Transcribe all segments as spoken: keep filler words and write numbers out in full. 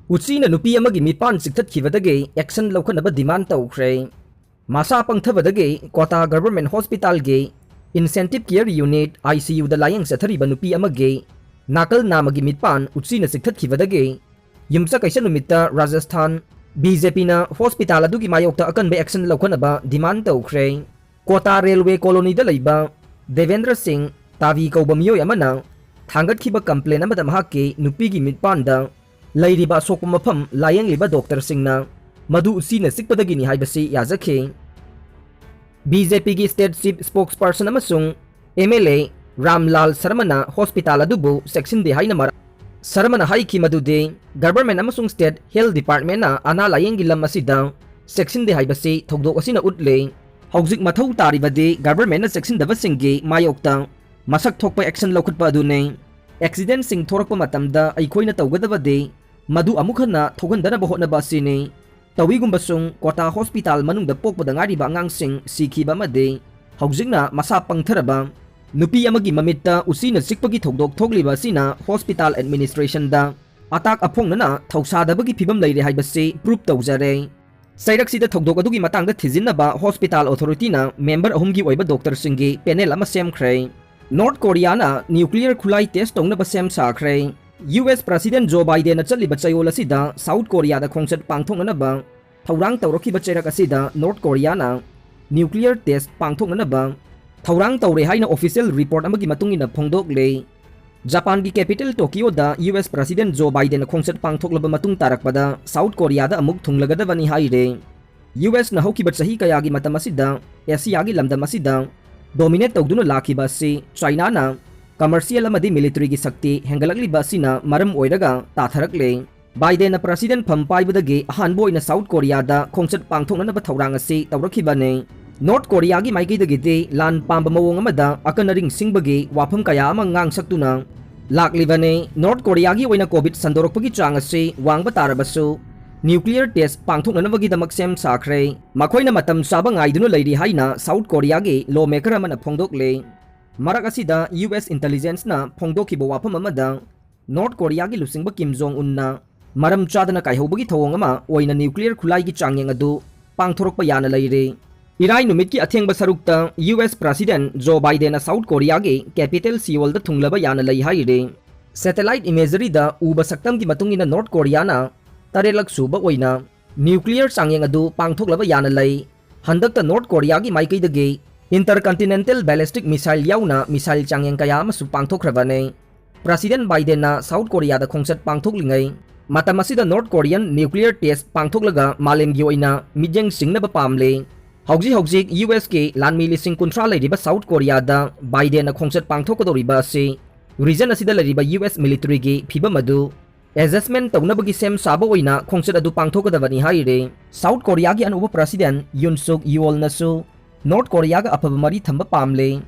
ꯎꯆꯤꯅ ꯅꯨꯄꯤ ꯑꯃꯒꯤ ꯃꯤꯠꯄꯥꯟ ꯆꯤꯛꯊꯠꯈꯤꯕꯗꯒꯤ action ꯂꯧꯈꯠꯅꯕ demand ꯇꯧꯈ꯭ꯔꯦ꯫ ꯃꯁꯥ ꯄꯪꯊꯕꯗꯒꯤ ꯀꯣꯇꯥ Government Hospitalꯒꯤ Intensive Care Unit, ICUꯗ ꯂꯥꯌꯦꯡ ꯆꯠꯊꯔꯤꯕ ꯅꯨꯄꯤ ꯑꯃꯒꯤ ꯅꯥꯀꯜ ꯅꯥꯝꯃꯒꯤ ꯃꯤꯠꯄꯥꯟ ꯎꯆꯤꯅ ꯆꯤꯛꯊꯠꯈꯤꯕꯗꯒꯤ ꯌꯨꯝꯁꯀꯩꯁ ꯅꯨꯃꯤꯠꯇ ꯔꯥꯖꯁꯊꯥꯟ BJPꯅ hospital ꯑꯗꯨꯒꯤ ꯃꯥꯌꯣꯛꯇ ꯑꯀꯟꯕ action ꯂꯧꯈꯠꯅꯕ demand ꯇꯧꯈ꯭ꯔꯦ꯫ ꯀꯣꯇꯥ Railway Colonyꯗ ꯂꯩꯕ ꯗꯦꯕꯦꯟꯗ꯭ꯔ ꯁꯤꯡ ꯇꯥꯕꯤ ꯀꯧꯕ ꯃꯤꯑꯣꯏ ꯑꯃꯅ ꯊꯥꯡꯒꯠꯈꯤꯕ complaint ꯑꯃꯗ ꯃꯍꯥꯛꯀꯤ ꯅꯨꯄꯤꯒꯤ ꯃꯤꯠꯄꯥꯟꯗ ꯂꯩꯔꯤꯕ ꯑꯁꯣꯛꯄ ꯃꯐꯝ ꯂꯥꯌꯦꯡꯂꯤꯕ doctorꯁꯤꯡꯅ ꯃꯗꯨ ꯎꯆꯤꯅ ꯆꯤꯛꯄꯗꯒꯤꯅꯤ ꯍꯥꯏꯕꯁꯤ ꯌꯥꯖꯈꯤ꯫ BJPꯒꯤ State Chief Spokesperson ꯑꯃꯁꯨꯡ MLA ꯔꯥꯝꯂꯥꯜ ꯁꯔꯃꯅ hospital ꯑꯗꯨꯕꯨ ꯆꯦꯛꯁꯤꯟꯗꯦ ꯍꯥꯏꯅ ꯃꯔ-, ꯁꯔꯃꯅ ꯍꯥꯏꯈꯤ ꯃꯗꯨꯗꯤ Government ꯑꯃꯁꯨꯡ State Health Departmentꯅ ꯑꯅꯥ ꯂꯥꯌꯦꯡꯒꯤ ꯂꯝ ꯑꯁꯤꯗ ꯆꯦꯛꯁꯤꯟꯗꯦ ꯍꯥꯏꯕꯁꯤ ꯊꯧꯗꯣꯛ ꯑꯁꯤꯅ ꯎꯠꯂꯤ꯫ ꯍꯧꯖꯤꯛ ꯃꯊꯧ ꯇꯥꯔꯤꯕꯗꯤ Governmentꯅ ꯆꯦꯛꯁꯤꯟꯗꯕꯁꯤꯡꯒꯤ ꯃꯥꯌꯣꯛꯇ ꯃꯁꯛ ꯊꯣꯛꯄ action ꯂꯧꯈꯠꯄ ꯑꯗꯨꯅꯤ꯫ Accidentꯁꯤꯡ ꯊꯣꯔꯛꯄ ꯃꯇꯝꯗ ꯑꯩꯈꯣꯏꯅ ꯇꯧꯒꯗꯕꯗꯤ ꯃꯗꯨ ꯑꯃꯨꯛ ꯍꯟꯅ ꯊꯣꯛꯍꯟꯗꯅꯕ ꯍꯣꯠꯅꯕ ꯑꯁꯤꯅꯤ꯫ ꯇꯧꯏꯒꯨꯝꯕꯁꯨꯡ ꯀꯣꯇꯥ hospital ꯃꯅꯨꯡꯗ ꯄꯣꯛꯄꯗ ꯉꯥꯏꯔꯤꯕ ꯑꯉꯥꯡꯁꯤꯡ ꯁꯤꯈꯤꯕ ꯑꯃꯗꯤ ꯍꯧꯖꯤꯛꯅ ꯃꯁꯥ ꯄꯪꯊꯔꯕ ꯅꯨꯄꯤ ꯑꯃꯒꯤ ꯃꯃꯤꯠꯇ ꯎꯆꯤꯅ ꯆꯤꯛꯄꯒꯤ ꯊꯧꯗꯣꯛ ꯊꯣꯛꯂꯤꯕ ꯑꯁꯤꯅ hospital administrationꯗ ꯑꯇꯥꯛ ꯑꯐꯣꯡꯅꯅ ꯊꯧꯁꯥꯗꯕꯒꯤ ꯐꯤꯕꯝ ꯂꯩꯔꯦ ꯍꯥꯏꯕꯁꯤ prove ꯇꯧꯖꯔꯦ꯫ ꯆꯩꯔꯛꯁꯤꯗ ꯊꯧꯗꯣꯛ ꯑꯗꯨꯒꯤ ꯃꯇꯥꯡꯗ ꯊꯤꯖꯤꯟꯅꯕ hospital authorityꯅ member ꯑꯍꯨꯝꯒꯤ ꯑꯣꯏꯕ doctorꯁꯤꯡꯒꯤ panel ꯑꯃ ꯁꯦꯝꯈ꯭ꯔꯦ꯫ North Koreaꯅ nuclear ꯈꯨꯠꯂꯥꯏ test ꯇꯧꯅꯕ ꯁꯦꯝ ꯁꯥꯈ꯭ꯔꯦ꯫ US President Joe Bidenꯅ ꯆꯠꯂꯤꯕ ꯆꯌꯣꯜ ꯑꯁꯤꯗ South Koreaꯗ ꯈꯣꯡꯆꯠ ꯄꯥꯡꯊꯣꯛꯅꯅꯕ ꯊꯧꯔꯥꯡ ꯇꯧꯔꯛꯈꯤꯕ ꯆꯩꯔꯛ ꯑꯁꯤꯗ North Koreaꯅ nuclear test ꯄꯥꯡꯊꯣꯛꯅꯅꯕ ꯊꯧꯔꯥꯡ ꯇꯧꯔꯦ ꯍꯥꯏꯅ official report ꯑꯃꯒꯤ ꯃꯇꯨꯡ ꯏꯟꯅ ꯐꯣꯡꯗꯣꯛꯂꯦ꯫ ꯖꯄꯥꯟꯒꯤ capital Tokyoꯗ US President Joe Bidenꯅ ꯈꯣꯡꯆꯠ ꯄꯥꯡꯊꯣꯛꯂꯕ ꯃꯇꯨꯡ ꯇꯥꯔꯛꯄꯗ South Koreaꯗ ꯑꯃꯨꯛ ꯊꯨꯡꯂꯒꯗꯕꯅꯤ ꯍꯥꯏꯔꯦ꯫ USꯅ ꯍꯧꯈꯤꯕ ꯆꯍꯤ ꯀꯌꯥꯒꯤ ꯃꯇꯝ ꯑꯁꯤꯗ Asiaꯒꯤ ꯂꯝꯗꯝ ꯑꯁꯤꯗ dominate ꯇꯧꯗꯨꯅ ꯂꯥꯛꯈꯤꯕ ꯑꯁꯤ Chinaꯅ commercial ꯑꯃꯗꯤ militaryꯒꯤ ꯁꯛꯇꯤ ꯍꯦꯟꯒꯠꯂꯛꯂꯤꯕ ꯑꯁꯤꯅ ꯃꯔꯝ ꯑꯣꯏꯔꯒ ꯇꯥꯊꯔꯛꯂꯦ꯫ Bidenꯅ President ꯐꯝ ꯄꯥꯏꯕꯗꯒꯤ ꯑꯍꯥꯟꯕ ꯑꯣꯏꯅ South Koreaꯗ ꯈꯣꯡꯆꯠ ꯄꯥꯡꯊꯣꯛꯅꯅꯕ ꯊꯧꯔꯥꯡ ꯑꯁꯤ ꯇꯧꯔꯛꯈꯤꯕꯅꯤ꯫ North Koreaꯒꯤ ꯃꯥꯏꯀꯩꯗꯒꯤꯗꯤ ꯂꯥꯟ ꯄꯥꯝꯕ ꯃꯑꯣꯡ ꯑꯃꯗ ꯑꯀꯟ ꯑꯔꯤꯡ ꯁꯤꯡꯕꯒꯤ ꯋꯥꯐꯝ ꯀꯌꯥ ꯑꯃ ꯉꯥꯡꯁꯛꯇꯨꯅ ꯂꯥꯛꯂꯤꯕꯅꯤ꯫ North Koreaꯒꯤ ꯑꯣꯏꯅ COVID ꯁꯟꯗꯣꯔꯛꯄꯒꯤ ꯆꯥꯡ ꯑꯁꯤ ꯋꯥꯡꯕ ꯇꯥꯔꯕꯁꯨ nuclear test ꯄꯥꯡꯊꯣꯛꯅꯅꯕꯒꯤꯗꯃꯛ ꯁꯦꯝ ꯁꯥꯈ꯭ꯔꯦ꯫ ꯃꯈꯣꯏꯅ ꯃꯇꯝ ꯆꯥꯕ ꯉꯥꯏꯗꯨꯅ ꯂꯩꯔꯤ ꯍꯥꯏꯅ South Koreaꯒꯤ lawmaker ꯑꯃꯅ ꯐꯣꯡꯗꯣꯛꯂꯦ꯫ ꯃꯔꯛ ꯑꯁꯤꯗ US intelligenceꯅ ꯐꯣꯡꯗꯣꯛꯈꯤꯕ ꯋꯥꯐꯝ ꯑꯃꯗ North Koreaꯒꯤ ꯂꯨꯆꯤꯡꯕ Kim Jong Unꯅ ꯃꯔꯝ ꯆꯥꯗꯅ ꯀꯥꯏꯍꯧꯕꯒꯤ ꯊꯧꯑꯣꯡ ꯑꯃ ꯑꯣꯏꯅ nuclear ꯈꯨꯠꯂꯥꯏꯒꯤ ꯆꯥꯡꯌꯦꯡ ꯑꯗꯨ ꯄꯥꯡꯊꯣꯔꯛꯄ ꯌꯥꯅ ꯂꯩꯔꯦ꯫ ꯏꯔꯥꯏ ꯅꯨꯃꯤꯠꯀꯤ ꯑꯊꯦꯡꯕ ꯁꯔꯨꯛꯇ U S President Joe Bidenꯅ South Koreaꯒꯤ capital Seoulꯗ ꯊꯨꯡꯂꯕ ꯌꯥꯅ ꯂꯩ ꯍꯥꯏꯔꯤ꯫ Satellite imageryꯗ ꯎꯕ ꯁꯛꯇꯝꯒꯤ ꯃꯇꯨꯡ ꯏꯟꯅ North Koreaꯅ ꯇꯔꯦꯠꯂꯛ ꯁꯨꯕ ꯑꯣꯏꯅ nuclear ꯆꯥꯡꯌꯦꯡ ꯑꯗꯨ ꯄꯥꯡꯊꯣꯛꯂꯕ ꯌꯥꯅ ꯂꯩ꯫ ꯍꯟꯗꯛꯇ North Koreaꯒꯤ ꯃꯥꯏꯀꯩꯗꯒꯤ intercontinental ballistic missile ꯌꯥꯎꯅ missile ꯆꯥꯡꯌꯦꯡ ꯀꯌꯥ ꯑꯃꯁꯨ ꯄꯥꯡꯊꯣꯛꯈ꯭ꯔꯕꯅꯤ꯫ President Bidenꯅ South Koreaꯗ ꯈꯣꯡꯆꯠ ꯄꯥꯡꯊꯣꯛꯂꯤꯉꯩ ꯃꯇꯝ ꯑꯁꯤꯗ North Korean nuclear test ꯄꯥꯡꯊꯣꯛꯂꯒ ꯃꯥꯂꯦꯝꯒꯤ ꯑꯣꯏꯅ ꯃꯤꯠꯌꯦꯡ ꯆꯤꯡꯅꯕ ꯄꯥꯝꯂꯤ꯫ ꯍꯧꯖꯤꯛ ꯍꯧꯖꯤꯛ U Sꯀꯤ ꯂꯥꯟꯃꯤ ꯂꯤꯁꯤꯡ ꯀꯨꯟꯊ꯭ꯔꯥ ꯂꯩꯔꯤꯕ South Koreaꯗ Bidenꯅ ꯈꯣꯡꯆꯠ ꯄꯥꯡꯊꯣꯛꯀꯗꯧꯔꯤꯕ ꯑꯁꯤ region ꯑꯁꯤꯗ ꯂꯩꯔꯤꯕ U S militaryꯒꯤ ꯐꯤꯕꯝ ꯑꯗꯨ adjustment ꯇꯧꯅꯕꯒꯤ ꯁꯦꯝ ꯁꯥꯕ ꯑꯣꯏꯅ ꯈꯣꯡꯆꯠ ꯑꯗꯨ ꯄꯥꯡꯊꯣꯛꯀꯗꯕꯅꯤ ꯍꯥꯏꯔꯤ꯫ South Koreaꯒꯤ ꯑꯅꯧꯕ President Yoon Suk Yeolꯅꯁꯨ North Koreaꯒ ꯑꯐꯕ ꯃꯔꯤ ꯊꯝꯕ ꯄꯥꯝꯂꯦ꯫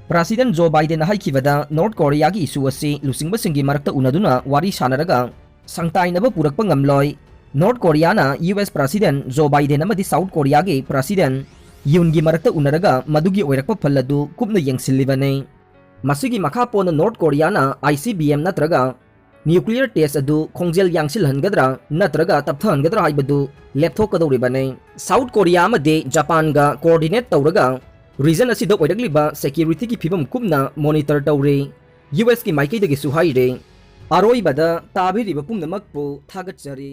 President Joe Bidenꯅ ꯍꯥꯏꯈꯤꯕꯗ North Koreaꯒꯤ issue ꯑꯁꯤ ꯂꯨꯆꯤꯡꯕꯁꯤꯡꯒꯤ ꯃꯔꯛꯇ ꯎꯅꯗꯨꯅ ꯋꯥꯔꯤ ꯁꯥꯟꯅꯔꯒ ꯁꯪꯇꯥꯏꯅꯕ ꯄꯨꯔꯛꯄ ꯉꯝꯂꯣꯏ꯫ North Koreaꯅ U S President Joe Biden ꯑꯃꯗꯤ South Koreaꯒꯤ President Yoonꯒꯤ ꯃꯔꯛꯇ ꯎꯅꯔꯒ ꯃꯗꯨꯒꯤ ꯑꯣꯏꯔꯛꯄ ꯐꯜ ꯑꯗꯨ ꯀꯨꯞꯅ ꯌꯦꯡꯁꯤꯜꯂꯤꯕꯅꯤ꯫ ꯃꯁꯤꯒꯤ ꯃꯈꯥ ꯄꯣꯟꯅ North Koreaꯅ I C B M ꯅꯠꯇ꯭ꯔꯒ nuclear test ꯑꯗꯨ ꯈꯣꯡꯖꯦꯜ ꯌꯥꯡꯁꯤꯜꯍꯟꯒꯗ꯭ꯔꯥ ꯅꯠꯇ꯭ꯔꯒ ꯇꯞꯊꯍꯟꯒꯗ꯭ꯔꯥ ꯍꯥꯏꯕꯗꯨ ꯂꯦꯞꯊꯣꯛꯀꯗꯧꯔꯤꯕꯅꯤ꯫ South Korea ꯑꯃꯗꯤ Japanꯒ coordinate ꯇꯧꯔꯒ region ꯑꯁꯤꯗ ꯑꯣꯏꯔꯛꯂꯤꯕ securityꯒꯤ ꯐꯤꯕꯝ ꯀꯨꯞꯅ monitor ꯇꯧꯔꯤ꯫ U Sꯀꯤ ꯃꯥꯏꯀꯩꯗꯒꯤꯁꯨ ꯍꯥꯏꯔꯤ꯫ ꯑꯔꯣꯏꯕꯗ ꯇꯥꯕꯤꯔꯤꯕ ꯄꯨꯝꯅꯃꯛꯄꯨ ꯊꯥꯒꯠꯆꯔꯤ꯫